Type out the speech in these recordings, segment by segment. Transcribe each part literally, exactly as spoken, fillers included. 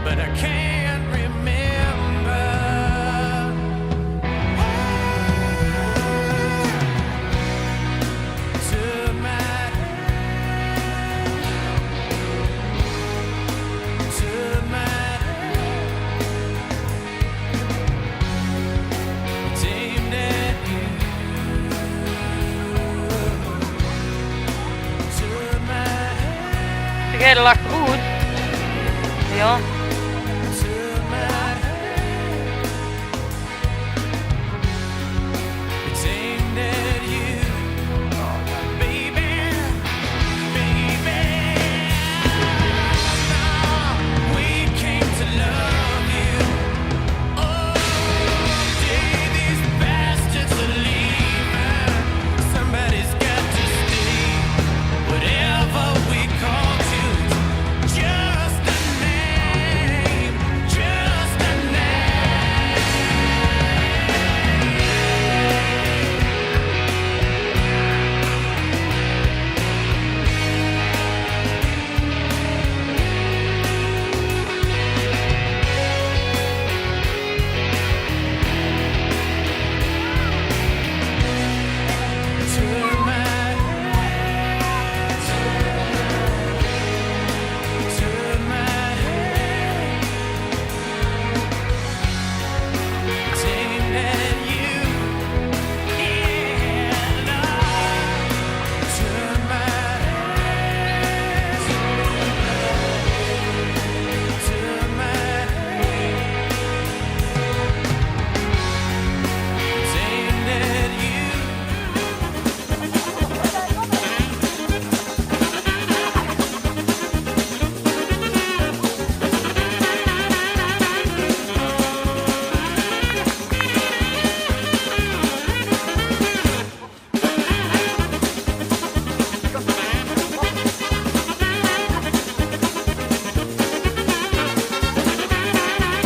But I can't remember. Turn my head, turn my head. It's aimed at you. Turn my head. Ze geit al achteroet. Ja. It's aimed at you, baby, baby. We came to love you. Oh, day these bastards are leaving. Somebody's got to stay. Whatever we called you, just a name, just a name.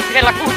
Ze geit al achteroet.